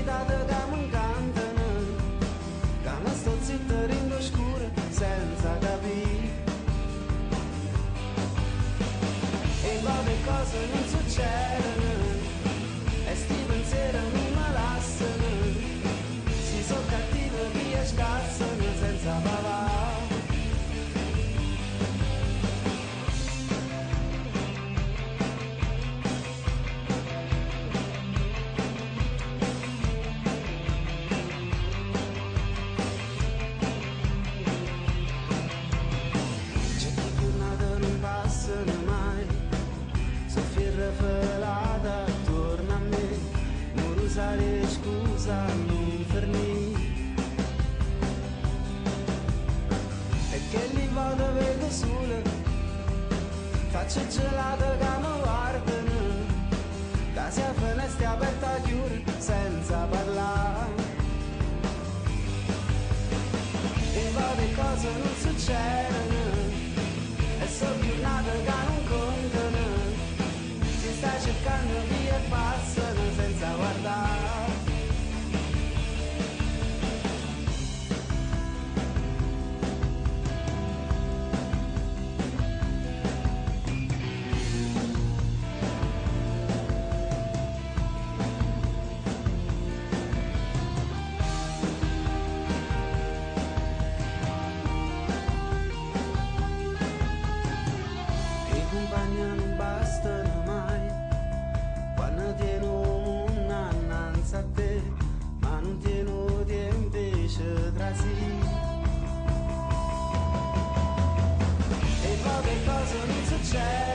Nuttata che mi incantano, che mi sto zitto dentro scuro senza capire. E poche cose non succedono, e sti pensieri non mi lasciano. Si sono cattivi chi è scassano senza papà. C'è chi giornata non passano mai, soffia felata attorno a me, non usare scusa, non fernì. E che li vado vedo solo, faccio gelata che mi guardano, casa finestra aperta chiusa senza parlare. E poi cose non succedono, e sono giornate che non contano, si sta cercando via e passano senza guardare. I compagni non bastano mai quando tieni un innanzi a te, ma non tieni tempo ci trasì. E poche cose non succedono,